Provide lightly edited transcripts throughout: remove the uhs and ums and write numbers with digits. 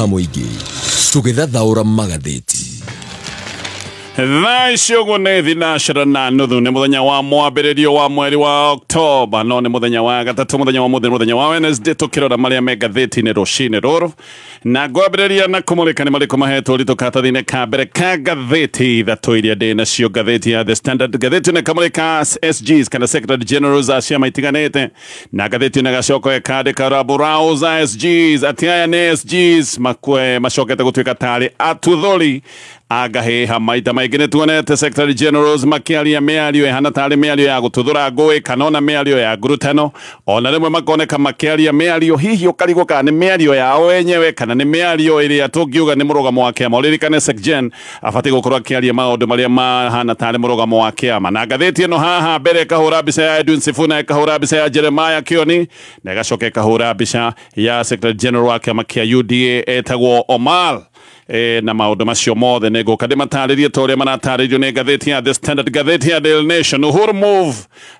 Mũingĩ tũgĩthathaũra magathĩti. Thaa ici ũguo nĩ 9:30, nĩ mũthenya wa mwambĩrĩrio wa mweri wa Oktoba, no nĩ mũthenya wa gatatũ, mũthenya wa mũthenya, mũthenya wa Wednesday, tũkĩrora marĩa me ngathĩti-inĩ rũcinĩ rũrũ, na ngwambĩrĩria na kũmũrĩka nĩ marĩkũ mahetwo ũritũ karatathi-inĩ ka mbere ka ngathĩti ithatũ iria ndĩ nacio. Ngathĩti ya The Standard, ngathĩti ĩno ĩkamũrĩka SGs kana Secretary Generals a ciama itiganĩte, na ngathĩti ĩno ĩgacoka ĩkandĩka raburau za SGs, atĩ aya nĩ SGs makwe macokete gũtuĩka tarĩ atuthũri angahĩha. Maita maingĩ nĩ tuonete Secretary Generals makĩaria mĩario ĩhana tarĩ mĩario ya gũtuthũra ngũĩ kana ona mĩario ya ngurutano, ona rĩmwe makoneka makĩaria mĩario hihi ũkarigwo kana nĩ mĩario yao wenyewe kana nĩ mĩario ĩrĩa tũngiuga nĩ mũrũgamo wa kĩama. Ũririkane SecGen abatiĩ gũkorwo akĩaria maũndũ marĩa mahana tarĩ mũrũgamo wa kĩama. Na ngathĩti ĩno haha mbere ĩkahũra mbica ya Edwin Sifuna, ĩkahũra mbica ya Jeremiah Kioni, na ĩgacoka ĩkahũra mbica ya Secretary General wa kĩama kĩa UDA etagwo Omar. Na maũndũ macio mothe nĩ ngũka ndĩmatarĩrie ta ũrĩa maratarĩrio nĩ ngathĩti ya The Standard. Ngathĩti ya Daily Nation, Uhuru move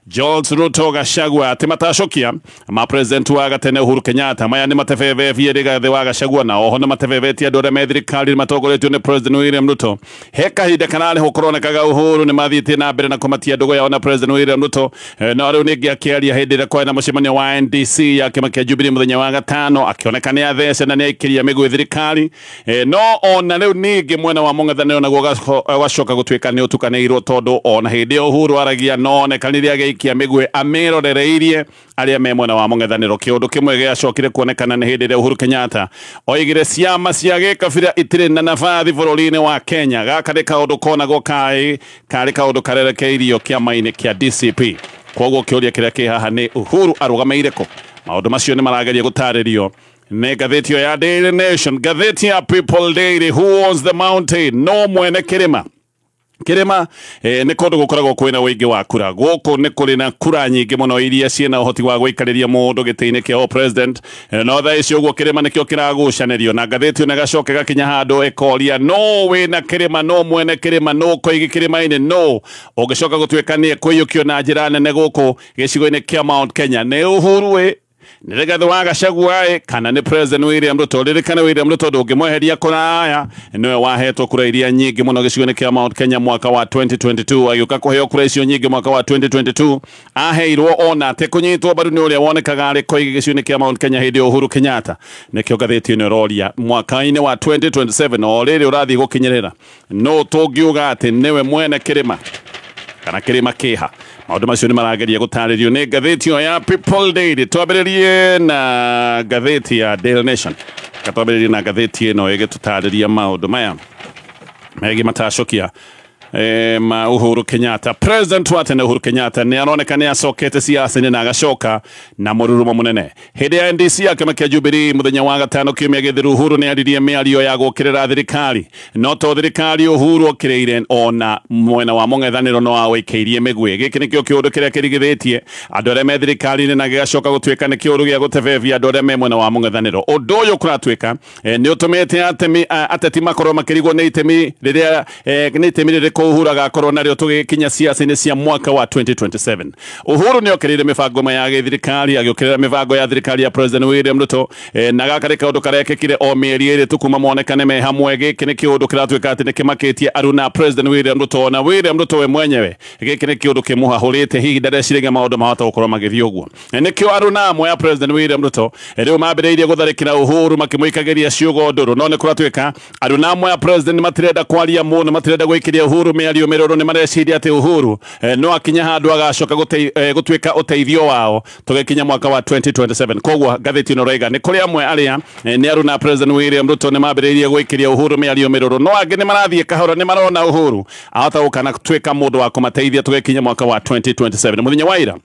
George Ruto Gachagua, atĩ matacũkia ma president wa gatene Uhuru Kenyatta maya nĩ matebebebie Rigathĩ wa Gachagua, na oho nĩ matebebetie andũ arĩa me thirikari matongoretio nĩ President William Ruto. He kahinda kararĩho kũronekaga Uhuru nĩ mathiĩte na mbere na kũmatia ndũgũ yao na President William Ruto, no rĩu nĩngĩ akĩaria hĩndĩ ĩrĩa kwarĩ na mũcemanio wa NDC ya kĩama kĩa Jubilee mũthenya wa gatano, akĩoneka nĩ athece na nĩ aikĩria mĩgwĩ thirikari. No ona rĩu ningĩ mwena wa mũng'ethanĩro naguo ũgacoka gũtuĩka nĩ ũtukanĩirwo, tondũ ona hĩndĩ ĩyo Uhuru aragia no onekanire agĩikia mĩgwĩ amĩrorereirie arĩa me mwena wa mũng'ethanĩro. Kĩũndũ kĩmwe gĩacokire kuonekana nĩ hĩndĩ ĩrĩa Uhuru Kenyatta oigire ciama cia gĩkabira itirĩ na nabathi bũrũri-inĩ wa Kenya. Gaka nĩ kaũndũ konagwo kaĩ karĩ kaũndũ karerekeirio kĩama-inĩ kĩa DCP. Koguo kĩũria kĩrĩa kĩ haha nĩ Uhuru arũgamĩire kũ? Maũndũ macio nĩ marageria gũtarĩrio nĩ ngathĩti ĩyo ya Daily Nation. Ngathĩti ya People Daily, who owns the mountain? No mwene kĩrĩma. Kĩrĩma nĩ kũndũ gũkoragwo kwĩna ũingĩ wa kura. Gũkũ nĩ kũrĩ na kura nyingĩ mũno iria ciĩna ũhoti wa gũikarĩria mũndũ gĩtĩ-inĩ kĩa president. No thaa ici ũguo kĩrĩma nĩkĩo kĩragucanĩrio, na ngathĩti ĩno ĩgacoka ĩgakinya handũ ĩkoria no wĩna kĩrĩma, no mwene kĩrĩma, no koigi kĩrĩma-inĩ, no ũngĩcoka gũtuĩka nĩ ekũiyũkio na njĩra nene gũkũ gĩcigo-inĩ kĩa Mount Kenya nĩ Uhuru ĩ, nĩ Rigathĩ wa Gachagua ĩ, kana nĩ President William Ruto. Ririkane William Ruto ndũngĩmweheria kũraya, nĩwe wahetwo kura iria nyingĩ mũno gĩcigo-inĩ kĩa Mount Kenya mwaka wa 2022. Agĩũka kũheo kura icio nyingĩ mwaka wa 2022, aheirwo ona atĩ kũnyitwo mbaru nĩ ũrĩa wonekaga arĩ koigi gĩcigo-inĩ kĩa Mount Kenya hĩndĩ ya Uhuru Kenyatta. Nĩkĩo ngathĩti ĩno ĩroria mwaka-inĩ wa 2027 o rĩrĩ ũrathiĩ gũkinyĩrĩra, no tũngiuga atĩ nĩwe mwene kĩrĩma kana kĩrĩma kĩha? Maũndũ macio nĩ marageria gũtarĩrio nĩ ngathĩti ĩyo ya People Daily. Twambĩrĩrie na ngathĩti ya Daily Nation, gatwambĩrĩrie na ngathĩti ĩno ĩgĩtũtarĩria maũndũ maya megiĩ matacũkia ma Uhuru Kenyatta. President wa tene Uhuru Kenyatta nĩ aroneka nĩ acokete siasa-inĩ na agacoka na mũrurumo mũnene. Hĩndĩ ya NDC ya kĩama kĩa Jubilee mũthenya wa gatano kiumia gĩthiru, Uhuru nĩ aririe mĩario ya gũkĩrĩra thirikari. No to thirikari Uhuru okĩrĩire, ona mwena wa mũng'ethanĩro no awĩkĩirie mĩgwĩ. Gĩkĩ nĩkĩo kĩũndũ kĩrĩa kĩrigithĩtie andũ arĩa me thirikari-inĩ na gĩgacoka gũtuĩka nĩ kĩũndũ gĩa gũtebebia andũ arĩa me mwena wa mũng'ethanĩro. Ũndũ ũyũ kũratuĩka nĩ ũtũmĩte ateti makorwo makĩrigwo nĩ itemi rĩrĩa nĩ itemi rĩrĩkũ Uhuru agakorwo narĩo tũgĩkinya siasa-inĩ cia mwaka wa 2027. Uhuru nĩ okĩrĩire mĩbango ĩmwe ya gĩthirikari, agĩũkĩrĩra mĩbango ya thirikari ya President William Ruto, na gaka nĩ kaũndũ karekĩkire o mĩeri 2 tu kuma monekane me hamwe. Gĩkĩ nĩ kĩũndũ kĩratuĩka atĩ nĩ kĩmakĩtie aruna President William Ruto na William Ruto we mwenyewe. Gĩkĩ nĩ kĩũndũ kĩmũhahũrĩte, hihi ndareciragia maũndũ mahota gũkorwo magĩthiĩ ũguo. Nĩkĩo aruna amwe a President William Ruto rĩu mambĩrĩirie gũtharĩkĩra Uhuru makĩmũikagĩria ciugo ndũrũ. No nĩ kũratuĩka aruna amwe a President matirenda kwaria mũno, matirenda gwĩkĩria Uhuru mĩario mĩrũrũ, nĩ mareciria atĩ Uhuru no akinya handũ agacoka gũtuĩka ũteithio wao tũgĩkinya mwaka wa 2027. Koguo ngathĩti ĩno ĩroiga nĩ kũrĩ amwe arĩa nĩ aruna President William Ruto nĩ mambĩrĩirie gwĩkĩria Uhuru mĩario mĩrũrũ, no angĩ nĩ marathiĩ kahora, nĩ marona Uhuru ahota gũka na gũtuĩka mũndũ wa kũmateithia tũgĩkinya mwaka wa 2027. Mũthenya wa ira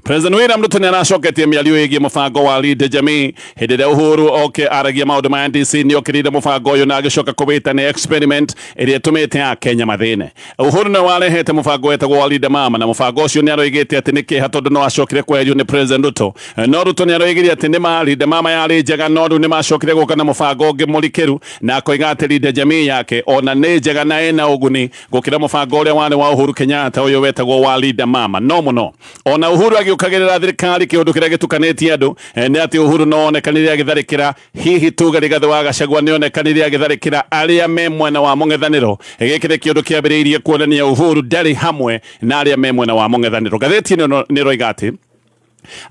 President William Ruto nĩ aracoketie mĩario ĩgiĩ mũbango wa Linda Jamii. Hĩndĩ ĩrĩa Uhuru oke aragia maũndũ ma NDC, nĩ okĩrĩire mũbango ũyũ na agĩcoka kũwĩta nĩ experiment ĩrĩa ĩtũmĩte Akenya mathĩne. Uhuru nĩ warehete mũbango wetagwo wa Linda Mama, na mũbango ũcio nĩ aroigĩte atĩ nĩ kĩeha tondũ no acokire kweherio nĩ President Ruto. No Ruto nĩ aroigire atĩ nĩ ma Linda Mama yarĩ njega, no rĩu nĩ macokire gũka na mũbango ũngĩ mũrikĩru, na akoiga atĩ Linda Jamii yake ona nĩ njega na ĩna ũguni gũkĩra mũbango ũrĩa warĩ wa Uhuru Kenyatta ũyũ wetagwo wa Linda Mama. No mũno ona Uhuru Uhuru agĩũkagĩrĩra thirikari kĩũndũ kĩrĩa gĩtukanĩtie andũ nĩ atĩ Uhuru no onekanire agĩtharĩkĩra hihi tuge Rigathĩ wa Gachagua nĩ onekanire agĩtharĩkĩra arĩa me mwena wa mũng'ethanĩro. Gĩkĩ nĩ kĩũndũ kĩambĩrĩirie kuonania Uhuru ndarĩ hamwe na arĩa me mwena wa mũng'ethanĩro. Ngathĩti ĩno nĩ ĩroiga atĩ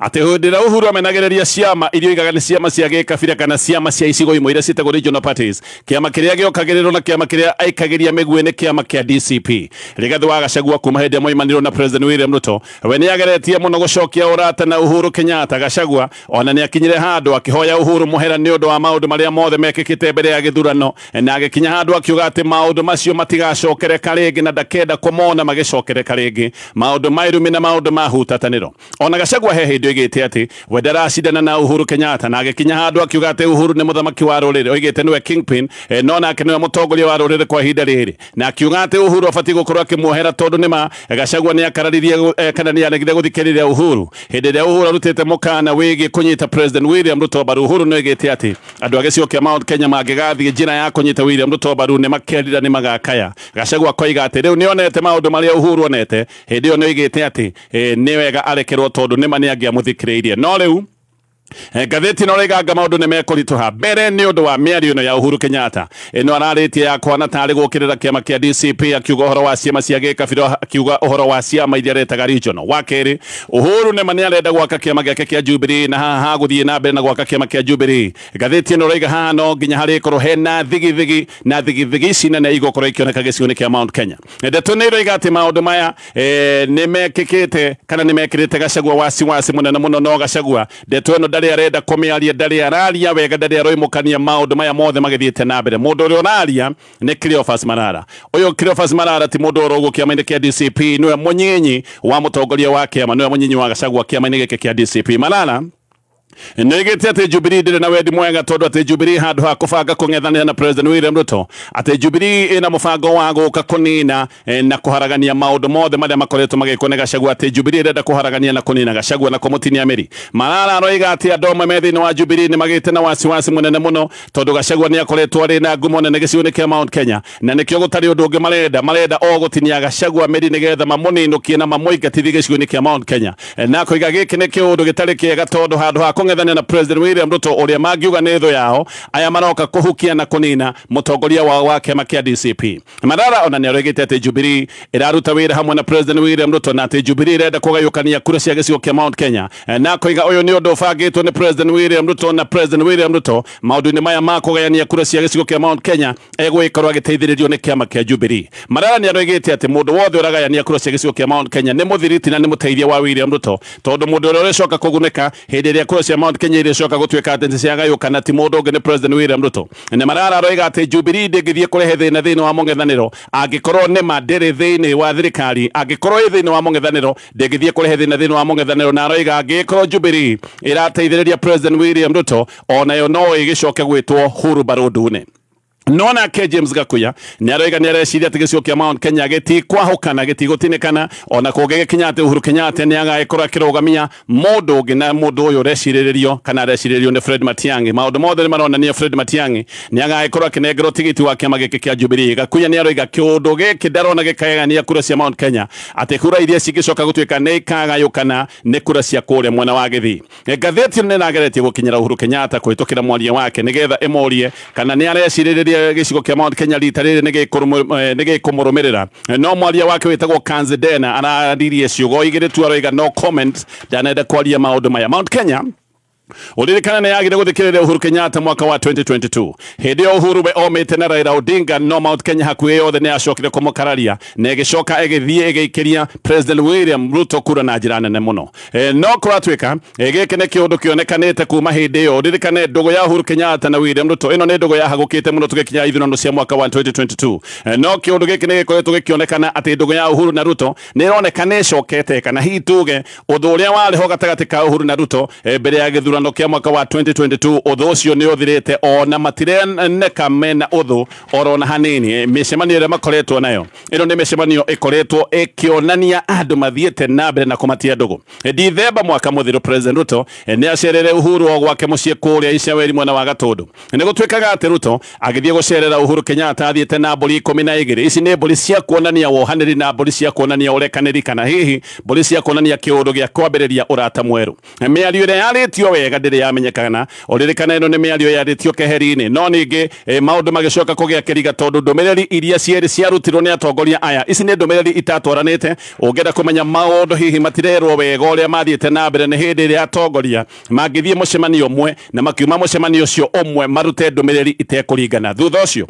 hĩndĩ ĩrĩa Uhuru amenagĩrĩria ciama iria oigaga nĩ ciama cia gĩkabira kana ciama cia icigo imwe iria ciĩtagwo regional parties, kĩama kĩrĩa gĩokagĩrĩrwo na kĩama kĩrĩa aikagĩria mĩguĩ nĩ kĩama kĩa DCP. Rigathĩ wa Gachagua kuma hĩndĩ ĩrĩa moimanĩrwo na President William Ruto, we nĩ ageretie mũno gũcokia ũrata na Uhuru Kenyatta. Gachagua ona nĩ akinyire handũ akĩhoya Uhuru mũhera nĩ ũndũ wa maũndũ marĩa mothe mekĩkĩte mbere ya gĩthurano, na agĩkinya handũ akiuga atĩ maũndũ macio matigacokereka rĩngĩ na ndakenda kũmona magĩcokereka rĩngĩ, maũndũ ma irumi na maũndũ ma hutatanĩro. Ona Gachagua he hĩndĩ oigĩte atĩ we ndaracindana na Uhuru Kenyatta, na agĩkinya handũ akiuga atĩ Uhuru nĩ mũthamaki wa rũrĩrĩ, oigĩte nĩwe kingpin, no nake nĩwe mũtongoria wa rũrĩrĩ kwa ihinda rĩrĩ, na akiuga atĩ Uhuru abatiĩ gũkorwo akĩmuohera tondũ nĩma Gachagua nĩ akararirie kana nĩ aregire gũthikĩrĩria Uhuru hĩndĩ ĩrĩa Uhuru arutĩte mũkana wĩgiĩ kũnyita President William Ruto mbaru. Uhuru nĩ oigĩte atĩ andũ a gĩcigo kĩa Mount Kenya mangĩgathiĩ njĩra ya kũnyita William Ruto mbaru nĩ makerira nĩ magakaya. Gachagua akoiga atĩ rĩu nĩonete maũndũ marĩa Uhuru onete, hĩndĩ ĩyo nĩ oigĩte atĩ nĩ wega arekerwo tondũ nĩma nĩ angĩamũthikĩrĩirie. No rĩu ngathĩti no rĩganga maũndũ nĩ mekũritũha mbere nĩ ũndũ wa mĩario ĩno ya Uhuru Kenyatta ĩno ararĩtie ya kwana tarĩ gũkĩrĩra kĩama kĩa DCP, akiuga ũhoro wa ciama cia gĩkabira, akiuga ũhoro wa ciama iria aretaga regional. Wa kerĩ, Uhuru nĩma nĩ arenda gwaka kĩama gĩake kĩa Jubilee na haha hagũthiĩ na mbere na gwaka kĩama kĩa Jubilee. Ngathĩti ĩno raiga haha no nginya harĩkorwo hena thigithigi na thigithigi ici nene igũkorwo ikĩoneka gĩcigo-inĩ kĩa Mount Kenya. Ndeto nĩ iroiga atĩ maũndũ maya nĩ mekĩkĩte kana nĩ mekĩrĩte Gachagua wasiwasi mũnene mũno, no Gachagua ndeto ĩno ndarĩ arenda kũmĩaria, ndarĩ araria wega, ndarĩ aroimũkania maũndũ maya mothe magĩthiĩte na mbere. Mũndũ ũrĩa ũraria nĩ Cleophas Malala. Ũyũ Cleophas Malala ti mũndũ ũrogwo kĩama-inĩ kĩa DCP, nĩwe mũnyinyi wa mũtongoria wa kĩama, nĩwe mũnyinyi wa Gachagua kĩama-inĩ gĩkĩ kĩa DCP. Malala nĩoigĩte atĩ Jubilee ndĩrĩ na wendi mwega tondũ atĩ Jubilee handũ ha kũbanga kũng'ethanĩra na President William Ruto, atĩ Jubilee ĩna mũbango wa gũka kũnina na kũharagania maũndũ mothe marĩa makoretwo magĩkwo nĩ Gachagua, atĩ Jubilee ĩrenda kũharagania na kũnina Gachagua na kũmũtinia mĩri. Malala aroiga atĩ andũ amwe me thĩinĩ wa Jubilee nĩ magĩte na wasiwasi mũnene mũno tondũ Gachagua nĩ akoretwo arĩ na ngumo nene gĩcigo-inĩ kĩa Mount Kenya, na nĩkĩo gũtarĩ ũndũ ũngĩ marenda o gũtinia Gachagua mĩri nĩgetha mamũninũkie na mamũingatithie gĩcigo-inĩ kĩa Mount Kenya. Na akoiga gĩkĩ nĩ kĩũndũ gĩtarĩ kĩega tondũ handũ ha kũng'ethanĩra na President William Ruto ũrĩa mangiuga nĩ thũ yao, aya maroka kũhukia na kũnina mũtongoria wao wa kĩama kĩa DCP. Malala ona nĩ aroigĩte atĩ Jubilee ĩraruta wĩra hamwe na President William Ruto na atĩ Jubilee ĩrenda kũgayũkania kura cia gĩcigo kĩa Mount Kenya, na akoiga ũyũ nĩ ũndũ ũbangĩtwo nĩ President William Ruto na President William Ruto maũndũ-inĩ maya ma kũgayania kura cia gĩcigo kĩa Mount Kenya egũgĩkorwo agĩteithĩrĩrio nĩ kĩama kĩa Jubilee. Malala nĩ aroigĩte atĩ mũndũ wothe ũragayania kura cia gĩcigo kĩa Mount Kenya nĩ mũthiriti na nĩ mũteithia wa William Ruto, tondũ mũndũ ũrĩa ũrĩcoka kũgunĩka hĩndĩ ĩrĩa kura cia Mount Kenya irĩcoka gũtuĩka atĩ nĩ ciagayũkana ti mũndũ ũngĩ nĩ President William Ruto. Na Malala aroiga atĩ Jubilee ndĩngĩthiĩ kũrehe thĩna thĩinĩ wa mũng'ethanĩro angĩkorwo nĩma ndĩrĩ thĩinĩ wa thirikari, angĩkorwo ĩ thĩinĩ wa mũng'ethanĩro ndĩngĩthiĩ kũrehe thĩna thĩinĩ wa mũng'ethanĩro. Na aroiga angĩkorwo Jubilee ĩrateithĩrĩria President William Ruto onayo no ĩgĩcoke gwĩtwo hurumbarũ ndune. No nake James Gakuya nĩ aroiga nĩ areciria atĩ gĩcigo kĩa Mount Kenya gĩtikwahũkana, gĩtigũtinĩkana ona kũngĩgĩkinya atĩ Uhuru Kenyatta nĩ agagĩkorwo akĩrũgamia mũndũ ũngĩ, na mũndũ ũyũ ũrecirĩrĩrio kana arecirĩrĩrio nĩ Fred Matiang'i. Maũndũ mothe nĩ maronania Fred Matiang'i nĩ agagĩkorwo akĩnengerwo tigiti wa kĩama gĩkĩ kĩa Jubilee. Gakuya nĩ aroiga kĩũndũ gĩkĩ ndarona gĩkagayania kura cia Mount Kenya, atĩ kura iria cingĩcoka gũtuĩka nĩ ikagayũkana nĩ kura cia kũrĩa mwena wa Gĩthii. Ngathĩti ĩno nĩ ĩrageretie gũkinyĩra Uhuru Kenyatta kũhĩtũkĩra mwaria wake nĩgetha ĩmũrie kana nĩ arecirĩrĩria gĩcigo kĩa Mount Kenya rita rĩrĩ nĩ gĩkũmũrũmĩrĩra. No mwaria wake wĩtagwo Kanzi Dena araririe ciugo igĩrĩ tu, aroiga no comment, ndanenda kwaria maũndũ maya. Mount Kenya ũririkana nĩ yagire gũthikĩrĩria Uhuru Kenyatta mwaka wa 2022. Hĩndĩ ĩyo Uhuru we omĩte na Raila Odinga, no Mount Kenya hakuhĩ yothe nĩ yacokire kũmũkararia na ĩgĩcoka ĩgĩthiĩ ĩgĩikĩria President William Ruto kura na njĩra nene mũno. No kũratuĩka gĩkĩ nĩ kĩũndũ kĩonekanĩte kuma hĩndĩ ĩyo. Ũririkane ndũgũ ya Uhuru Kenyatta na William Ruto ĩno nĩ ndũgũ yahagũkĩte mũno tũgĩkinya ithurano cia mwaka wa 2022. No kĩũndũ gĩkĩ nĩ gĩkoretwo gĩkĩonekana atĩ ndũgũ ya Uhuru na Ruto nĩ ĩroneka nĩ ĩcokete, kana hihi tuge ũndũ ũrĩa warĩ ho gatagatĩ ka Uhuru na Ruto mbere ya gĩthurano gĩthurano kĩa mwaka wa 2022 ũthũ ũcio nĩ ũthirĩte ona matireneka mena ũthũ orona hanini. Mĩcemanio ĩrĩa makoretwo nayo ĩno nĩ mĩcemanio ĩkoretwo ĩkĩonania andũ mathiĩte na mbere na kũmatia ndũgũ. Dithemba mwaka mũthiru President Ruto nĩ acerere Uhuru o gwake mũciĩ kũrĩa Icaweri mwena wa Gatũndũ. Nĩ gũtuĩkaga atĩ Ruto agĩthiĩ gũcerera Uhuru Kenyatta athiĩte na mbũri 12. Ici nĩ mbũri cia kuonania wohanĩri na mbũri cia kuonania ũrekanĩri kana hihi mbũri cia kuonania kĩũndũ gĩa kwambĩrĩria ũrata mwerũ. Mĩario ĩrĩa yarĩtio wega ndĩrĩ yamenyekana, ũririkana ĩno nĩ mĩario yarĩtio keheri-inĩ, no ningĩ maũndũ magĩcoka kũgĩa kĩriga tondũ ndũmĩrĩri iria cierĩ ciarutirwo nĩ atongoria aya ici nĩ ndũmĩrĩri itatwaranĩte. Ũngĩenda kũmenya maũndũ hihi matirerwo wega ũrĩa mathiĩte na mbere nĩ hĩndĩ ĩrĩa atongoria mangĩthiĩ mũcemanio ũmwe na makiuma mũcemanio ũcio ũmwe marute ndũmĩrĩri itekũringana. Thutha ũcio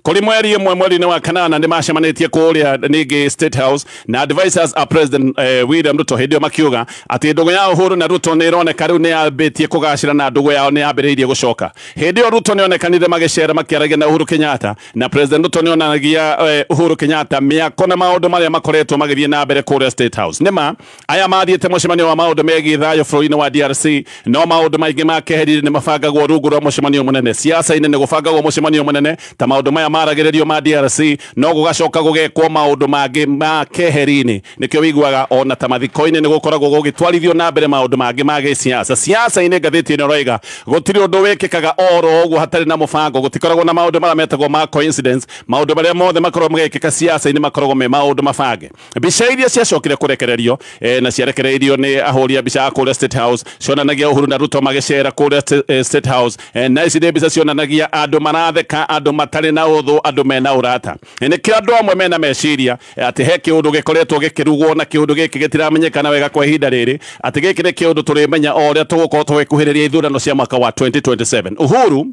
kũrĩ mweri ĩmwe mweri-inĩ wa kanana nĩ macemanĩtie kũrĩa ningĩ State House na advisors a President William Ruto hĩndĩ ĩyo makiuga atĩ ndũgũ ya Uhuru na Ruto nĩ ĩroneka rĩu nĩ yambĩtie kũgacĩra na ndũgũ yao nĩ yambĩrĩirie gũcoka. Hĩndĩ ĩyo Ruto nĩ onekanire magĩcera makĩaragia na Uhuru Kenyatta na President Ruto nĩ onanagia Uhuru Kenyatta mĩako na maũndũ marĩa makoretwo magĩthiĩ na mbere kũrĩa State House. Nĩma aya mathiĩte mũcemanio wa maũndũ megiĩ thayũ bũrũri-inĩ wa DRC, no maũndũ maingĩ ma keheri-inĩ nĩ mabangagwo rungu rwa mũcemanio mũnene. Siasa-inĩ nĩ gũbangagwo mũcemanio mũnene ta maũndũ maya maragĩrĩrio ma DRC, no gũgacoka gũgekwo maũndũ mangĩ ma keheri-inĩ. Nĩkĩo wiguaga ona ta mathiko-inĩ nĩ gũkoragwo gũgĩtwarithio na mbere maũndũ mangĩ ma gĩsiasa. Siasa-inĩ ngathĩti ĩno ĩroiga gũtirĩ ũndũ wĩkĩkaga oro ũguo hatarĩ na mũbango, gũtikoragwo na maũndũ marĩa metagwo ma coincidence. Maũndũ marĩa mothe makoragwo magĩkĩka siasa-inĩ makoragwo me maũndũ mabange. Mbica iria ciacokire kũrekererio na ciarekereirio nĩ ahũri a mbica a kũrĩa State House cionanagia Uhuru na Ruto magĩcera kũrĩa State House, na ici nĩ mbica cionanagia andũ maratheka, andũ matarĩ na ũthũ, andũ mena ũrata. Nĩkĩo andũ amwe mena meciria atĩ he kĩũndũ gĩkoretwo gĩkĩrugwo na kĩũndũ gĩkĩ gĩtiramenyekana wega kwa ihinda rĩrĩ, atĩ gĩkĩ nĩ kĩũndũ tũrĩmenya o ũrĩa tũgũkorwo tũgĩkuhĩrĩria ithurano cia mwaka wa 2027. Uhuru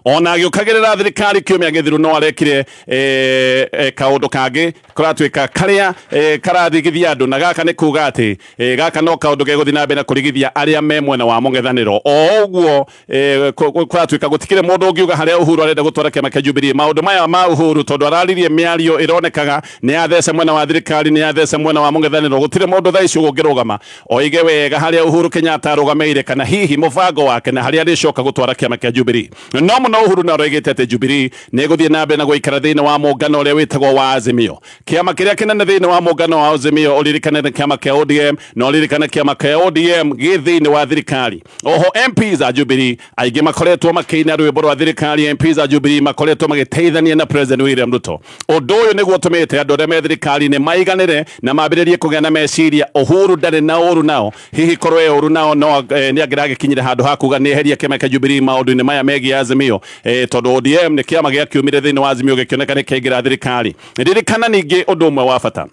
ona agĩũkagĩrĩra thirikari kiumia gĩthiru no arekire kaũndũ kangĩ kũratuĩka karĩa karathigithia andũ, na gaka nĩ kuga atĩ gaka no kaũndũ gegũthiĩ na mbere na kũrigithia arĩa me mwena wa mũng'ethanĩro. O ũguo kũratuĩka gũtikĩrĩ mũndũ ũngiuga harĩa Uhuru arenda gũtwara kĩama kĩa Jubilee. Maũndũ maya ma Uhuru tondũ araririe mĩario ĩronekaga nĩ yathece mwena wa thirikari, nĩ yathece mwena wa mũng'ethanĩro, gũtirĩ mũndũ thaa ici ũngĩrũgama oige wega harĩa Uhuru Kenyatta arũgamĩire kana hihi mũbango wake na harĩa arĩcoka gũtwara kĩama kĩa Jubilee. No mũno Uhuru nĩ aroigĩte atĩ Jubilee nĩ ĩgũthiĩ na mbere na gũikara thĩinĩ wa mũngano ũrĩa wĩtagwo wa Azimio. Kĩama kĩrĩa kĩnene thĩinĩ wa mũngano wa Azimio ũririkane nĩ kĩama kĩa ODM, na ũririkane kĩama kĩa ODM gĩ thĩinĩ wa thirikari. Oho MPs a Jubilee aingĩ makoretwo makĩina rwĩmbo rwa thirikari, MPs a Jubilee makoretwo magĩteithania na President William Ruto. Ũndũ ũyũ nĩguo ũtũmĩte andũ arĩa me thirikari-inĩ maiganĩre na mambĩrĩrie kũgĩa na meciria Uhuru ndarĩ na ũru nao, hihi korwo e ũru nao no nĩ angĩragĩkinyire handũ ha kuga nĩ eherie kĩama kĩa Jubilee maũndũ-inĩ maya megiĩ Azimio, tondũ ODM nĩ kĩama gĩakiumire thĩinĩ wa Azimio gĩkĩoneka nĩ kĩaingĩra thirikari. Ririkana ningĩ ũndũ ũmwe wa bata,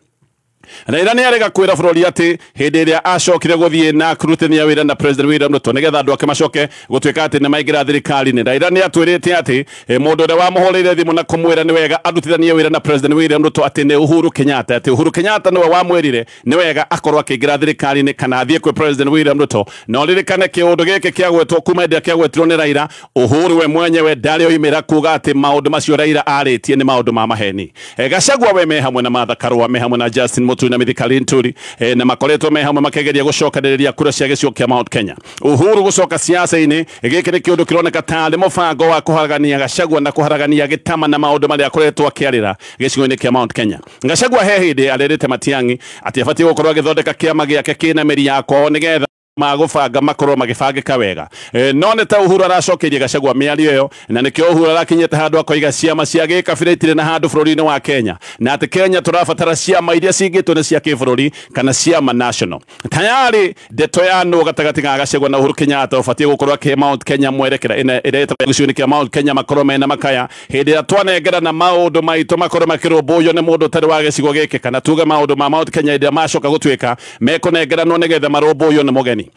Raila nĩ arega kwĩra bũrũri atĩ hĩndĩ ĩrĩa acokire gũthiĩ na kũrutithania wĩra na President William Ruto nĩgetha andũ ake macoke gũtuĩka atĩ nĩ maingĩra thirikari-inĩ. Raila nĩ atwĩrĩte atĩ mũndũ ũrĩa wamũhũrĩire thimũ na kũmwĩra nĩ wega arutithanie wĩra na President William Ruto atĩ nĩ Uhuru Kenyatta, atĩ Uhuru Kenyatta nĩwe wamwĩrire nĩ wega akorwo akĩingĩra thirikari-inĩ kana athiĩ kwĩ President William Ruto. Na ũririkane kĩũndũ gĩkĩ kĩagwetwo kuma hĩndĩ ĩrĩa kĩagwetirwo nĩ Raila, Uhuru we mwenyewe ndarĩ oimĩra kuga atĩ maũndũ macio Raila arĩtie nĩ maũndũ ma maheni. Gachagua we me hamwe na Martha Karua, me hamwe na Justin Muturi na Mithika Linturi, na makoretwo me hamwe makegeria gũcokanĩrĩria kura cia gĩcigo kĩa Mount Kenya. Uhuru gũcoka siasa-inĩ gĩkĩ nĩ kĩũndũ kĩroneka tarĩ mũbango wa kũharagania Gachagua na kũharagania gĩtama na maũndũ marĩa akoretwo akĩarĩra gĩcigo-inĩ kĩa Mount Kenya. Gachagua he hĩndĩ arerĩte Matiang'i atĩ abatiĩ gũkorwo agĩthondeka kĩama gĩake kĩna mĩri ya kwao nĩgetha magũbanga makorwo magĩbangĩka wega. No nĩ ta Uhuru aracokeirie Gachagua mĩario ĩyo, na nĩkĩo Uhuru arakinyĩte handũ akoiga ciama cia gĩkabira itirĩ na handũ bũrũri-inĩ wa Kenya, na atĩ Kenya tũrabatara ciama iria cingĩtwo nĩ cia kĩbũrũri kana ciama national. Tayari ndeto ya nũ gatagatĩ ga Gachagua na Uhuru Kenyatta ũbatiĩ gũkorwo akĩhe Mount Kenya mwerekera ĩrĩa ĩtagwo gĩcigo-inĩ kĩa Mount Kenya makorwo mena makaya hĩndĩ ĩrĩa twanengerana maũndũ maitũ makorwo makĩrũmbũiyo nĩ mũndũ ũtarĩ wa gĩcigo gĩkĩ, kana tuge maũndũ ma Mount Kenya hĩndĩ ĩrĩa macoka gũtuĩka mekũnengeranwo nĩgetha marũmbũiyo nĩ mũgeni.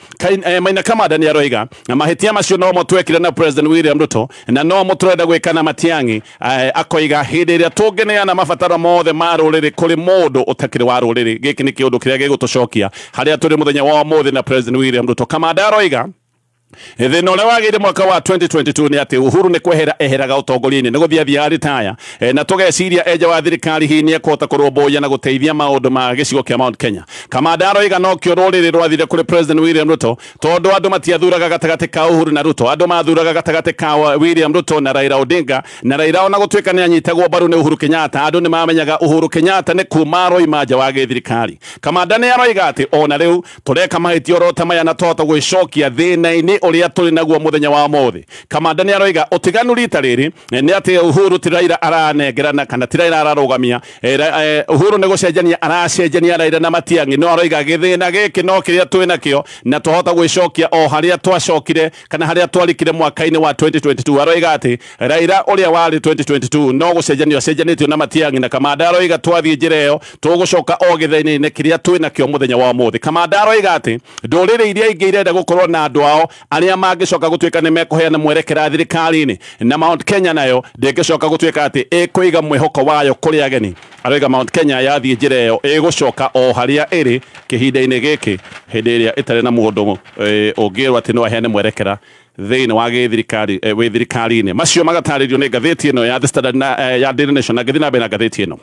Maina Kamanda nĩ aroiga na mahĩtia macio no mo twekire na President William Ruto na no mo tũrenda gwĩka na Matiang'i. Akoiga hĩndĩ ĩrĩa tũngĩneana mabataro mothe ma rũrĩrĩ kũrĩ mũndũ ũtakĩrĩ wa rũrĩrĩ, gĩkĩ nĩ kĩũndũ kĩrĩa gĩgũtũcokia harĩa tũrĩ mũthenya wa ũmũthĩ na President William Ruto. Kamanda aroiga Thĩna ũrĩa wagĩire mwaka wa 2022 nĩ atĩ Uhuru nĩ kwehera eheraga ũtongoria-inĩ, nĩ gũthiĩ athiaga ritaya, na tũgeciria enja wa thirikari hihi nĩ ekũhota kũrũmbũiya na gũteithia maũndũ ma gĩcigo kĩa Mount Kenya. Kamanda aroiga nokĩo rũrĩrĩ rwathire kũrĩ President William Ruto, tondũ andũ matiathuraga gatagatĩ ka Uhuru na Ruto, andũ mathuraga gatagatĩ ka William Ruto na Raila Odinga, na Raila ona gũtuĩka nĩ anyitagwo mbaru nĩ Uhuru Kenyatta, andũ nĩ mamenyaga Uhuru Kenyatta nĩ kuma aroima nja wa gĩthirikari. Kamanda nĩ aroiga atĩ ona rĩu tũreka mahĩtia oro ta maya na twahota gwĩcokia thĩna-inĩ ũrĩa tũrĩ naguo mũthenya wa ũmũthĩ. Kamanda nĩ aroiga ũtiganu rita rĩrĩ nĩ atĩ Uhuru ti Raila aranengerana kana ti Raila ararũgamia, Uhuru nĩ gũcenjania aracenjania Raila na Matiang'i, no aroiga gĩthĩna gĩkĩ no kĩrĩa twĩ nakĩo na twahota gwĩcokia o harĩa twacokire kana harĩa twarikire mwaka-inĩ wa 2022. Aroiga atĩ Raila ũrĩa warĩ 2022 no gũcenjanio acenjanĩtio na Matiang'i, na Kamanda aroiga twathiĩ njĩra ĩyo tũgũcoka o gĩthĩna-inĩ kĩrĩa twĩ nakĩo mũthenya wa ũmũthĩ. Kamanda aroiga atĩ ndũrĩrĩ iria ingĩ irenda gũkorwo na andũ ao arĩa mangĩcoka gũtuĩka nĩ mekũheana mwerekera thirikari-inĩ, na Mount Kenya nayo ndĩngĩcoka gũtuĩka atĩ ĩkũiga mwĩhoko wayo kũrĩ ageni. Aroiga Mount Kenya yathiĩ njĩra ĩyo ĩgũcoka o harĩa ĩrĩ kĩhinda-inĩ gĩkĩ, hĩndĩ ĩrĩa ĩtarĩ na mũndũ ũngĩrwo atĩ no aheane mwerekera thĩinĩ wa gĩthirikari wĩ thirikari-inĩ. Macio magatarĩrio nĩ ngathĩti ĩno ya The Standard na ya Daily Nation, na ngĩthiĩ na mbere na ngathĩti ĩno.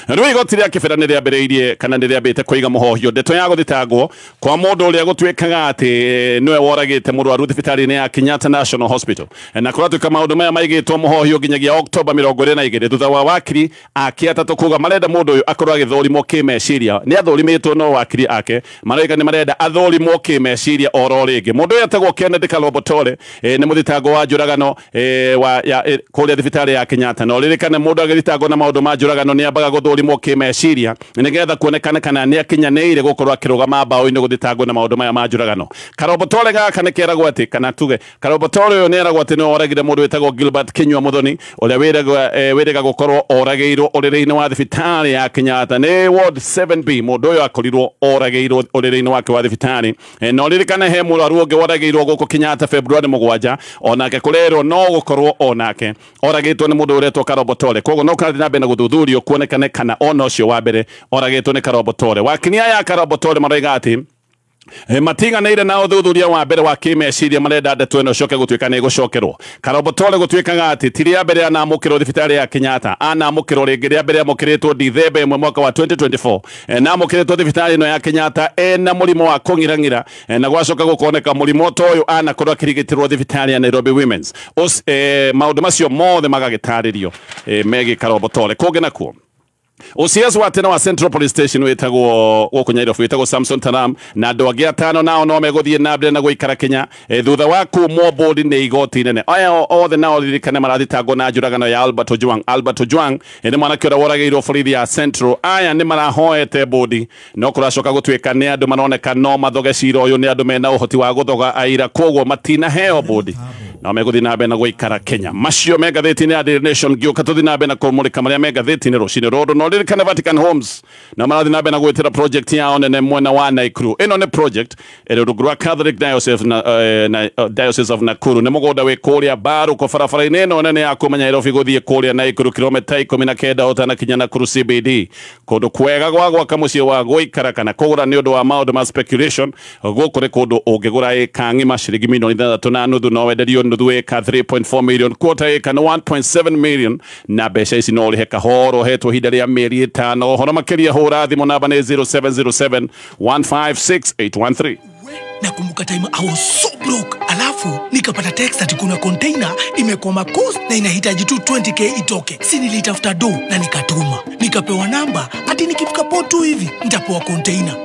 Rĩu igoti rĩa Kibera nĩ rĩambĩrĩirie kana nĩ rĩambĩte kũiga mũhohio ndeto ya gũthitangwo kwa mũndũ ũrĩa gũtuĩkaga atĩ nĩwe woragĩte mũrwaru thibitarĩ-inĩ ya Kenyatta National Hospital, na kũratuĩka maũndũ maya maigĩtwo mũhohio nginyagia Oktoba 22 thutha wa wakiri ake atatũ kuga marenda mũndũ ũyũ akorwo agĩthũrimwo kĩmeciria. Nĩ athũrimĩtwo no wakiri ake maroiga nĩ marenda athũrimwo kĩmeciria oro rĩngĩ. Mũndũ ũyũ etagwo Kennedy Kalobotore, nĩ mũthitango wa njũragano kũrĩa thibitarĩ ya Kenyatta, na ũririkane mũndũ agĩthitangwo na maũndũ ma njũragano nĩ ambaga gũthũrimwo kĩmeciria nĩgetha kuonekane kana nĩ akinyanĩire gũkorwo akĩrũgama mbaũ-inĩ gũthitangwo na maũndũ maya ma njũragano. Karobotore gaka nĩ keragwo atĩ kana tuge Karobotore ũyũ nĩ eragwo atĩ nĩwe oragire mũndũ wĩtagwo Gilbert Kinyua Muthoni ũrĩa wĩrĩga gũkorwo oragĩirwo ũrĩrĩ-inĩ wa thibitarĩ ya Kenyatta nĩ Ward 7B. Mũndũ ũyũ akorirwo oragĩirwo ũrĩrĩ-inĩ wake wa thibitarĩ, na ũririkane he mũrwaru ũngĩ woragĩirwo gũkũ Kenyatta February 7, onake kũrerwo no gũkorwo onake oragĩtwo nĩ mũndũ ũretwo Karobotore. Koguo no kũrathiĩ na mbere na gũthuthurio kuonekane kana ona ũcio wa mbere oragĩtwo nĩ Karobotore. Wakinia ya Karobotore maroiga atĩ matiganĩire na ũthuthuria wa mbere wa kĩmeciria, marenda ndeto ĩno ĩcoke gũtuĩka nĩ ĩgũcokerwo. Karobotore gũtuĩkaga atĩ ti rĩa mbere anamũkĩrwo thibitarĩ ya Kenyatta, anamũkĩrwo rĩngĩ rĩa mbere amũkĩrĩtwo Dithemba 1 mwaka wa 2024, na amũkĩrĩtwo thibitarĩ ĩno ya Kenyatta ena mũrimũ wa kũng'irang'ira, na gwacoka gũkoneka mũrimũ ta ũyũ anakorwo akĩrigitĩrwo thibitarĩ ya Nairobi Women's. Maũndũ macio mothe magagĩtarĩrio megiĩ Karobotore. Kũngĩ nakuo OCS wa tene wa Central Police Station wĩtagwo gũkũ Nairobi wĩtagwo Samson Talam na andũ angĩ atano nao no megũthiĩ na mbere na gũikara Kenya thutha wa kumwo bodi nĩ igoti nene. Aya othe nao ririkane marathitangwo na njũragano ya Albert Ojwang. Albert Ojwang nĩ mwanake ũrĩa woragĩirwo borithi ya Central. Aya nĩ marahoete bodi no kũracoka gũtuĩka nĩ andũ maroneka no mathoge cira ũyũ, nĩ andũ mena ũhoti wa gũthoga aira, koguo matinaheo bodi no megũthiĩ na mbere na gũikara Kenya. Macio me ngathĩti-inĩ ya Daily Nation. Ngĩũka tũthiĩ na mbere na kũmũrĩka marĩa me ngathĩti-inĩ rũcinĩ rũrũ. No ririkane Vatican Homes na marathiĩ na mbere na gwĩtĩra project yao nene mwena wa Nakuru. Ĩno nĩ project ĩrĩ rungu rwa Catholic Diocese na Diocese of Nakuru. Nĩ mũgũnda wĩ kũrĩa Mbaruko barabara-inĩ ĩno nene ya kuma Nairobi gũthiĩ kũrĩa Nakuru kilomita 19 ũtanakinya Nakuru CBD. Kũndũ kwega gwa gwaka mũciĩ wa gũikara kana kũgũra nĩ ũndũ wa maũndũ ma speculation. Gũkũ nĩ kũndũ ũngĩgũra ĩka ng'ima ciringi milioni 6.5, no wenderio nuthu ĩka 3.4 million, quarter ĩka nĩ 1.7 million, na mbeca ici no ũrĩhe kahoro ũhetwo ihinda rĩa mĩeri 5. Ũhoro makĩria hũra thimũ namba nĩ 0707 156 813. Nakumbuka time I was so broke, alafu nikapata text ati kuna container imekwama coast na inahitaji tu 20k itoke. Si nilitafuta do na nikatuma, nikapewa namba ati nikifika port tu hivi nitapewa container.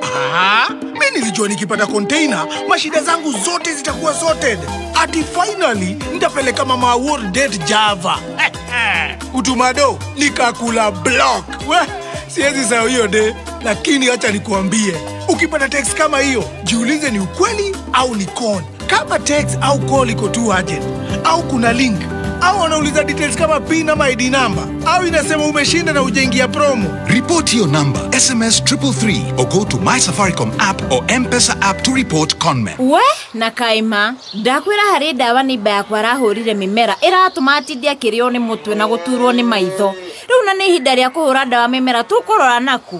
Mimi nilijua nikipata container mashida zangu zote zitakuwa sorted, ati finally nitapeleka mama world date Java. Utumado nikakula block. We, siwezi sahau hiyo day. Lakini acha nikuambie, ukipata text kama hiyo jiulize ni ukweli au ni con. Kama text au call iko too urgent, au kuna link, au wanauliza details kama PIN ama ID number, au inasema umeshinda na hujaingia promo, report your number, SMS 333 or go to My Safaricom app or M-Pesa app to report conmen. We na kaima ndakwira hari ndawa ni imba yakwa arahũrire mĩmera ĩratũma atinde akĩrĩo nĩ mũtwe na gũturwo nĩ maitho. Rĩu na nĩ ihinda rĩa kũhũra ndawa mĩmera tũkũrora naku.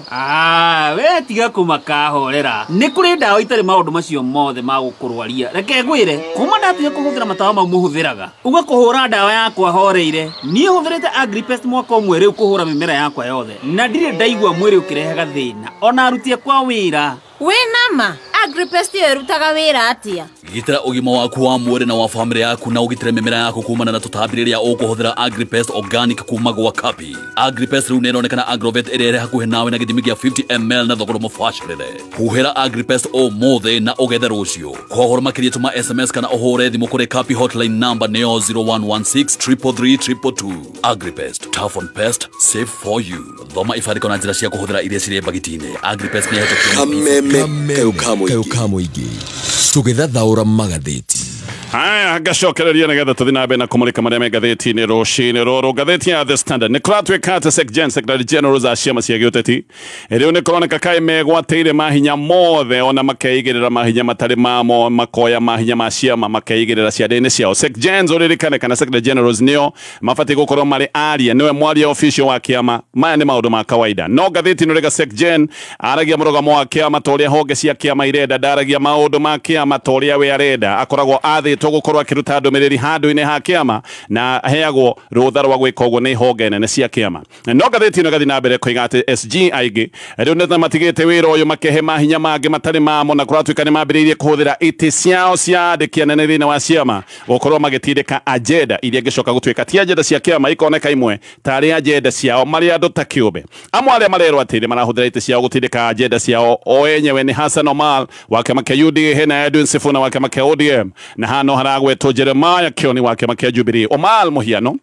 We tiga kũmakahorera. Nĩ kũrĩ ndawa itarĩ maũndũ macio mothe ma gũkũrwaria. Reke ngwĩre, kuma ndatiga kũhũthĩra matawa mau mũhũthĩraga, uga kũhũra ndawa yakwa horeire. Niĩ hũthĩrĩte Agripest mwaka ũmwe rĩu kũhũra mĩmera yakwa yothe, na ndirĩ ndaigua mwĩrĩ ũkĩrehaga thĩna ona aruti akwa wĩra. Wĩ nama Agripest ĩyo ĩrutaga wĩra atĩa? Gitĩra ũgima waku wa mwĩrĩ na wa famĩlĩ yaku na ũgitĩre mĩmera yaku kumana na tũtambi rĩrĩa ũkũhũthĩra Agripest organic kuma gwa Kapi. Agripest rĩu nĩĩronekana Agrovet ĩrĩa ĩrĩ hakuhĩ nawe na gĩthimi kĩa 50 ml na thogora mũbacĩrĩre. Huhĩra Agripest ũmũthĩ na ũgethe rũciũ. Kwa ũhoro makĩria tũma SMS kana ũhũre thimũ kũrĩ Kapi hotline number nĩyo 0116 333 222. Agripest, tough on pest, safe for you. Thoma ibandĩko na njĩra cia kũhũthĩra iria cirĩ mbagiti-inĩ. Agripest nĩ ĩhetũkĩtio nĩ Kameme kayũ ka mũingĩ tũgĩthathaũra magathĩti. Haya, ngacokereria nĩgetha tũthiĩ na mbere na kũmũrĩka marĩa me ngathĩti-inĩ rũcinĩ rũrũ. Ngathĩti ya The Standard nĩ kũratuĩka atĩ SecGen, Secretary General a ciama cia gĩũteti, rĩu nĩ kũroneka kaĩ megwatĩire mahinya mothe, ona makeigĩrĩra mahinya matarĩ mamo, makoya mahinya ma ciama makeigĩrĩra ciande-inĩ ciao. SecGens ũririkane kana Secretary Generals nĩo mabatiĩ gũkorwo marĩ aria, nĩwe mwaria official wa kĩama. Maya nĩ maũndũ ma kawaida. No ngathĩti ĩno rĩga SecGen aragia mũrũgamo wa kĩama ta ũrĩa honge cia kĩama irenda, ndaragia maũndũ ma kĩama ta ũrĩa we arenda. Akoragwo athĩtwo gũkorwo akĩruta ndũmĩrĩri handũ-inĩ ha kĩama na aheagwo rũtha rwa gwĩka ũguo nĩ honge nene cia kĩama. No ngathĩti ĩno ĩgathiĩ na mbere koiga atĩ SG aingĩ rĩu nĩ matigĩte wĩra ũyũ makehe mahinya mangĩ matarĩ mamo, na kũratuĩka nĩ mambĩrĩirie kũhũthĩra itĩ ciao cia andĩki anene thĩinĩ wa ciama gũkorwo magĩtindĩka agenda iria ingĩcoka gũtuĩka ti agenda cia kĩama, ikoneka imwe tarĩ agenda ciao marĩ andũ ta kĩũmbe. Amwe arĩa marerwo atĩ nĩ marahũthĩra itĩ ciao gũtindĩka agenda ciao o enyewe nĩ Hassan Omar wa kĩama kĩa UDA, hena Edwin Sifuna wa kĩama kĩa ODM, na hano haragwetwo Jeremiah Kioni wa kĩama kĩa Jubilee. Omar mũhiano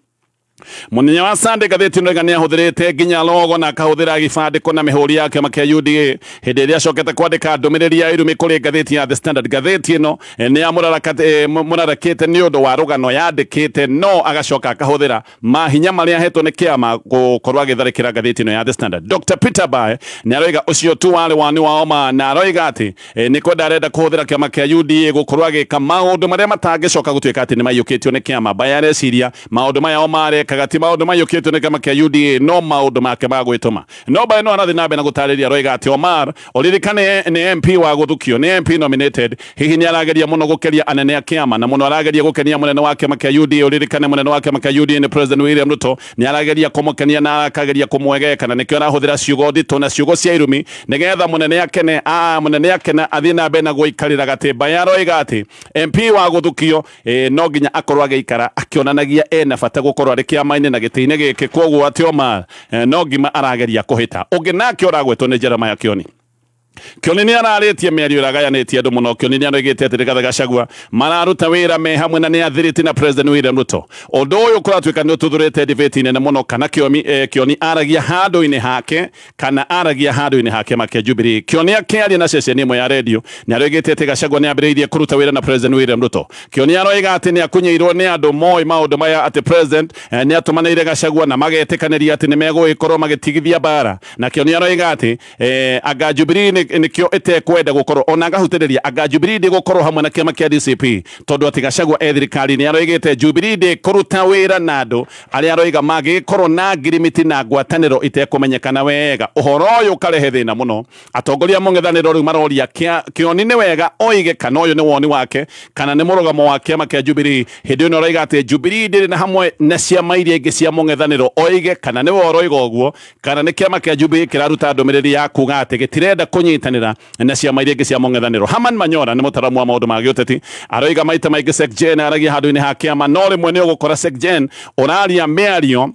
Munene wa Sunday ngathĩti ĩno ĩga nĩahũthĩrĩte nginya logo na akahũthĩra gĩbandĩko na mĩhũri ya kĩama kĩa UDA hĩndĩ ĩrĩa acokete kwandĩka ndũmĩrĩri ya irumi kũrĩ ngathĩti ya The Standard. Ngathĩti ĩno nĩamũrarakĩte nĩ ũndũ wa rũgano yandĩkĩte, no agacoka akahũthĩra mahinya marĩa ahetwo nĩ kĩama gũkorwo agĩtharĩkĩra ngathĩti ĩno ya The Standard. Dr. Peter Bae nĩaroiga ũcio tu warĩ wani wa Oma, na aroiga atĩ nĩ kwenda arenda kũhũthĩra kĩama kĩa UDA gũkorwo agĩka maũndũ marĩa matangĩcoka gũtuĩka atĩ nĩmaiyũkĩtio nĩ kĩama. Bae areciria maũndũ maya Oma arekaga ti maũndũ maiyũkĩtio nĩ kĩama kĩa UDA, no maũndũ make ma gwĩtũma. No Bae no arathiĩ na mbere na gũtarĩria, aroiga atĩ Omar ũririkane nĩ MP wa gũthukio, nĩ MP nominated, hihi nĩ arageria mũno gũkeria anene a kĩama na mũno arageria gũkenia mũnene wa kĩama kĩa UDA. Ũririkane mũnene wa kĩama kĩa UDA nĩ President William Ruto, nĩ arageria kũmũkenia na akageria kũmwegeka, na nĩkĩo arahũthĩra ciugo nditũ na ciugo cia irumi nĩgetha mũnene akene, mũnene akene athiĩ na mbere na gũikarĩra gatĩ. Bae aroiga atĩ MP wa gũthukio no nginya akorwo agĩikara akĩonanagia ena bata gũkorwo arĩ kĩama-inĩ na gĩtĩ-inĩ gĩkĩ, kwoguo atĩ Omar no ngima arageria kũhĩta. Ũngĩ nake ũragwetwo nĩ Jeremiah Kioni. Kioni nĩ ararĩtie mĩario ĩragayanĩtie andũ mũno. Kioni nĩ aroigĩte atĩ Rigathĩ Gachagua mararuta wĩra me hamwe na nĩ athirĩti na President William Ruto. Ũndũ ũyũ kũratuĩka nĩ ũtuthũrĩte debate nene mũno, kana Kioni aragia handũ-inĩ hake kana aragia handũ-inĩ hake make Jubilee. Kioni akĩaria na ceceni ĩmwe ya redio nĩ aroigĩte atĩ Gachagua nĩ ambĩrĩirie kũruta wĩra na President William Ruto. Kioni aroiga atĩ nĩ akunyĩirwo nĩ andũ moĩ maũndũ maya, atĩ President nĩ atũmanĩire Gachagua na magetĩkanĩria atĩ nĩ megũgĩkorwo magĩtigithia mbara. Na Kioni aroiga atĩ anga Jubilee nĩkĩo ĩtekwenda gũkorwo ona ngahutĩrĩria anga Jubilee ndĩgũkorwo hamwe na kĩama kĩa DCP tondũ atĩ Gachagua e thirikari-inĩ. Aroigĩte Jubilee ndĩkũruta wĩra na andũ arĩa aroiga mangĩkorwo na ngirimiti na ngwatanĩro itekũmenyekana wega. Ũhoro ũyũ ũkarehe thĩna mũno. Atongoria mũng'ethanĩro rĩu maroria Kioni nĩ wega oige kana ũyũ nĩ woni wake kana nĩ mũrũgamo wa kĩama kĩa Jubilee. Hĩndĩ ĩno aroiga atĩ Jubilee ndĩrĩ na hamwe na ciama iria ingĩ cia mũng'ethanĩro, oige kana nĩwe ũroiga ũguo kana nĩ kĩama kĩa Jubilee kĩraruta ndũmĩrĩri ya kuga atĩ gĩtirenda kũnyitanĩra na ciama iria ingĩ cia mũng'ethanĩro. Haman Manyora nĩ mũtaramu wa maũndũ ma gĩũteti, aroiga maita maingĩ SecGen aragia handũ-inĩ ha kĩama, no rĩmwe nĩ ũgũkora SecGen ũraria mĩario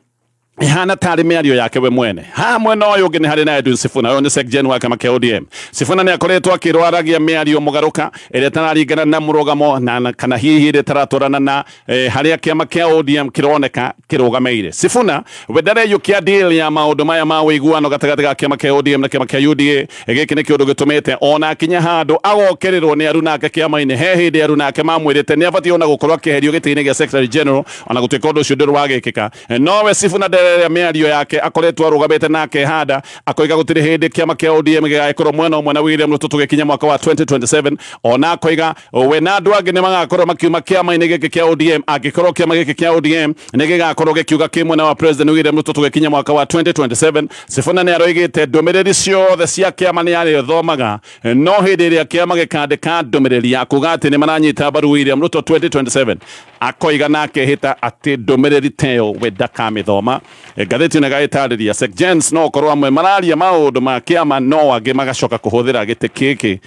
ihana tarĩ mĩario yake we mwene. Haha mwena ũyũ ũngĩ nĩ harĩ na Edwin Sifuna, ũyũ nĩ SecGen wa kĩama kĩa ODM. Sifuna nĩ akoretwo akĩrwo aragia mĩario mũgarũka ĩrĩa ĩtararingana na mũrũgamo na kana hihi ĩrĩa ĩtaratwarana na harĩa kĩama kĩa ODM kĩroneka kĩrũgamĩire. Sifuna we ndareyũkia deal ya maũndũ maya ma ũiguano gatagatĩ ga kĩama kĩa ODM na kĩama kĩa UDA. Gĩkĩ nĩ kĩũndũ gĩtũmĩte ona akinya handũ agokĩrĩrwo nĩ arunake kĩama-inĩ. He hĩndĩ arunake mamwĩrĩte nĩ abatiĩ ona gũkorwo akĩeherio gĩtĩ-inĩ gĩa Secretary General, ona gũtuĩka ũndũ ũcio ndũrĩ wagĩkĩka. Nowe Sifuna ũrĩa mĩario yake akoretwo arũgamĩte na akehanda akoiga gũtirĩ hĩndĩ kĩama kĩa ODM gĩgagĩkorwo mwena ũmwe na William Ruto tũgĩkinya mwaka wa 2027. Ona akoiga we na andũ angĩ nĩ magakorwo makiuma kĩama-inĩ gĩkĩ kĩa ODM angĩkorwo kĩama gĩkĩ kĩa ODM nĩ gĩgakorwo gĩkiuga kĩ mwena wa President William Ruto tũgĩkinya mwaka wa 2027. Sifuna nĩ aroigĩte ndũmĩrĩri ciothe cia kĩama nĩ arĩthomaga, no hĩndĩ ĩrĩa kĩama gĩkandĩka ndũmĩrĩri ya kuga atĩ nĩ maranyita mbaru William Ruto 2027 akoiga na akehĩta atĩ ndũmĩrĩri teyo we ndakamĩthoma. Ngathĩti ĩno ĩgagĩtarĩria Sec Jens no korwo amwe mararia maũndũ ma kĩama no angĩ magacoka kũhũthĩra gĩtĩ gĩkĩ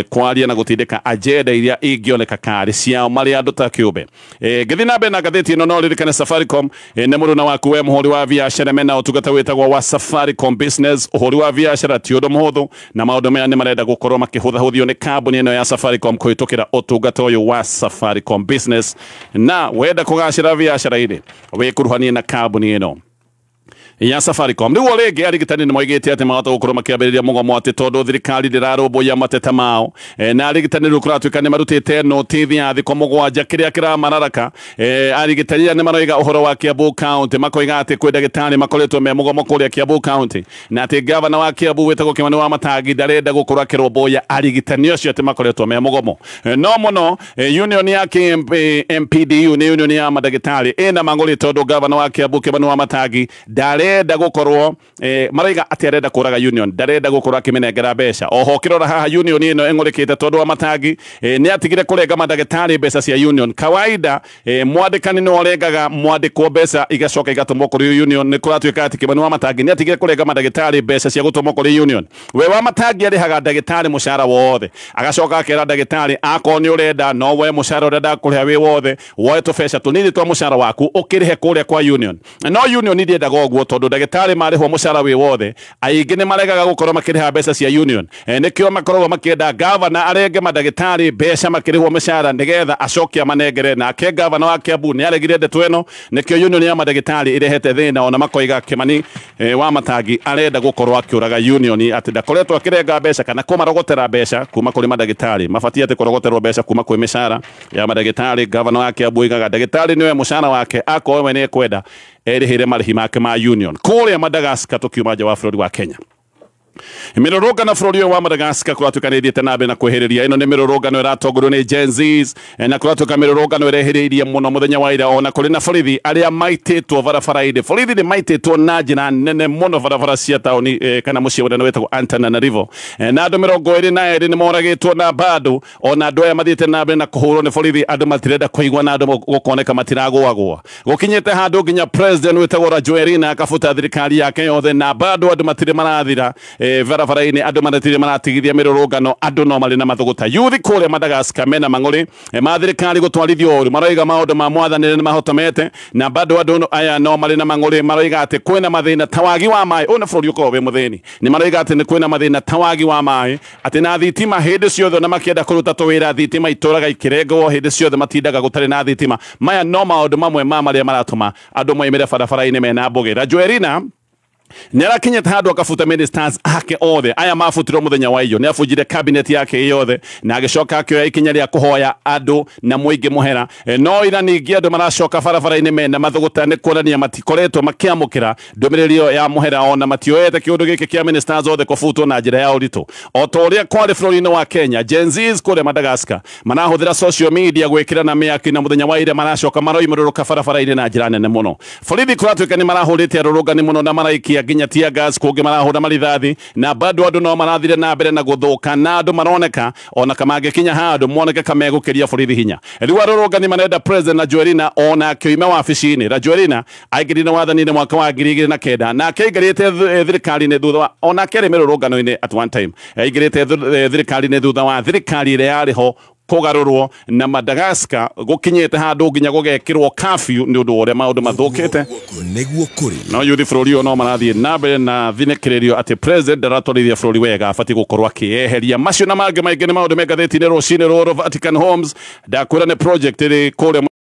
kwaria na gũtindĩka agenda iria ingĩoneka karĩ ciao marĩ andũ ta kĩũmbe. Ngĩthiĩ na mbere na ngathĩti ĩno no ririkane Safaricom nĩ mũruna waku we mũhũri wa biacara mena ũtungata wĩtagwo wa Safaricom Business. Ũhũri wa biacara ti ũndũ mũhũthũ na maũndũ maya nĩ marenda gũkorwo makĩhũthahũthio nĩ kambuni ĩno ya Safaricom kũhĩtũkĩra ũtungata ũyũ wa Safaricom Business. Na wenda kũgacĩra biacara-inĩ wĩkuruhanie na kambuni ĩno ya Safaricom. Rĩu o rĩngĩ arigitani nĩ moigĩte atĩ mahota gũkorwo makĩambĩrĩria mũgomo atĩ tondũ thirikari ndĩrarũmbũiya mateta mao. Na arigitani rĩu kũratuĩka nĩ marutĩte notithi ya thikũ 7 kĩrĩa kĩramararaka. Arigitani aya nĩ maroiga ũhoro wa Kiambu County, makoiga atĩ kwĩ ndagĩtarĩ makoretwo me mũgomo kũrĩa Kiambu County, na atĩ gavana wa Kiambu wĩtagwo Kimani wa Matangi ndarenda gũkorwo akĩrũmbũiya arigitani acio atĩ makoretwo me mũgomo. No mũno union ya MPDU nĩ union ya mandagĩtarĩ ĩna mang'ũrĩ tondũ gavana wa Kiambu Kimani wa Matangi ndarenda gukorwo maraiga ati arenda kuraga union, ndarenda gukorwo akimenengera mbeca. Oho ukirora haha union ino ing'urikite tondu wa Matangi ni atigire kurenga mandagitari mbeca cia union. Kawaida mwandikani no arengaga mwandikwo mbeca igacoka igatumwo kuri union. Ni kuratuika ati Kimani wa Matangi ni atigire kurenga mandagitari mbeca cia gutumwo kuri union. We wa Matangi arihaga ndagitari mucara wothe, agacoka akera ndagitari akorwo ni urenda no we mucara uria ndakuriha wi wothe woe tubeca tunini twa mucara waku ukirihe kuria kwa union. No union ndiendaga uguo tondu ndagitari marihwo mucara wi wothe aingi ni maregaga gukorwo makiriha mbeca cia union. Nikio makoragwo makienda gavana arenge mandagitari mbeca makirihwo micara nigetha acoke amanengere. Nake gavana wa Kiambu ni aregire ndeto ĩno, nikio union ya mandagitari irehete thina ona makoiga Kimani wa Matangi arenda gukorwo akiuraga union ati ndakoretwo akirenga mbeca kana kumarogotera mbeca kuma kuri mandagitari. Mabatie ati kurogoterwo mbeca kuma kwi micara ya mandagitari. Gavana wa Kiambu oigaga ndagitari niwe mucara wake akorwo we ni ekwenda erihire marihi make ma union. Kuria Madagascar tukiuma nja wa bũrũri wa Kenya, mĩrũrũngano bũrũri ũyũ wa Madagascar kũratuĩka nĩ ĩthiĩte na mbere na kwĩhĩrĩria. Ĩno nĩ mĩrũrũngano ĩratongorio nĩ Gen Zs, na kũratuĩka mĩrũrũngano ĩrehĩrĩirie mũno mũthenya wa ira, ona kũrĩ na borithi arĩa maitĩtwo barabara-inĩ. Borithi nĩ maitĩtwo na njĩra nene mũno barabara cia taũni kana mũciĩ mũnene wĩtagwo Antananarivo, na andũ 22 nĩ moragĩtwo na bado ona andũ aya mathiĩte na mbere na kũhũrwo nĩ borithi. Andũ matirenda kũigua na andũ gũkoneka matiragũagũa. Gũkinyĩte handũ nginya president wĩtagwo Rajoelina akabuta thirikari yake yothe, na bado andũ matirĩ marathira barabara-inĩ, andũ matirĩ maratigithia mĩrũrũngano, andũ no marĩ na mathũgũta. Yuthi kũrĩa Madagascar mena mang'ũrĩ ma thirikari gũtwarithio ũru, maroiga maũndũ ma mwathanĩre nĩ mahotomete, na bado andũ aya no marĩ na mang'ũrĩ, maroiga atĩ kwĩna mathĩna ta wagi wa maĩ. Ũyũ nĩ bũrũri ũkoragwo wĩ mũthĩni, nĩ maroiga atĩ nĩ kwĩna mathĩna ta wagi wa maĩ, atĩ na thitima hĩndĩ ciothe, na makĩenda kũruta tũwĩra thitima itũraga ikĩrengwo hĩndĩ ciothe, matindaga gũtarĩ na thitima. Maya no maũndũ mamwe ma marĩa maratũma andũ moimĩre barabara-inĩ mena mbũgĩ. Rajoelina nĩ arakinyĩte handũ akabuta ministers ake othe aya mabutirwo mũthenya wa iyo. Nĩ abunjire cabinet yake yothe na agĩcoka akĩoya ikinya rĩa kũhoya andũ na mũingĩ mũhera. No ira ningĩ andũ maracoka barabara-inĩ mena mathũgũta, nĩ kuonania matikoretwo makĩamũkĩra ndũmĩrĩri ĩyo ya mũhera, ona matioete kĩũndũ gĩkĩ kĩa ministers othe kũbutwo na njĩra ya ũritũ. O ta ũrĩa kwarĩ bũrũri-inĩ wa Kenya, Gen Zs kũrĩa Madagascar marahũthĩra social media gwĩkĩra na mĩaki, na mũthenya wa ira maracoka maroimũrũrũka barabara-inĩ na njĩra nene mũno. Borithi kũratuĩka nĩ marahũrĩte arũrũngani mũno na maraikia nginya tear gas, kũngĩ marahũra marithathi, na bado andũ no marathire na mbere na gũthũka, na andũ maroneka ona kamangĩkinya handũ moneke kamegũkĩria borithi hinya. Rĩu arũrũngani marenda president Rajoelina ona akĩoima wabici-inĩ. Rajoelina aingĩrire wathani-inĩ mwaka wa 2009 na akĩingĩrĩte thirikari-inĩ thutha wa ona akĩarĩ mĩrũrũngano-inĩ at one time, aingĩrĩte thirikari-inĩ thutha wa thirikari ĩrĩa yarĩ ho kũgarũrwo, na Madagascar gũkinyĩte handũ nginya gũgekĩrwo curfew nĩ ũndũ wa ũrĩa maũndũ mathũkĩte. Nĩguo kũrĩ no yuthi bũrũri ũyũ no marathiĩ na mbere na thinĩkĩrĩrio atĩ president ndaratwarithia bũrũri wega, abatiĩ gũkorwo akĩeheria. Macio na mangĩ maingĩ nĩ maũndũ me ngathĩti-inĩ rũcinĩ rũrũ. Vatican Homes ndakwĩra nĩ project ĩrĩ kũrĩa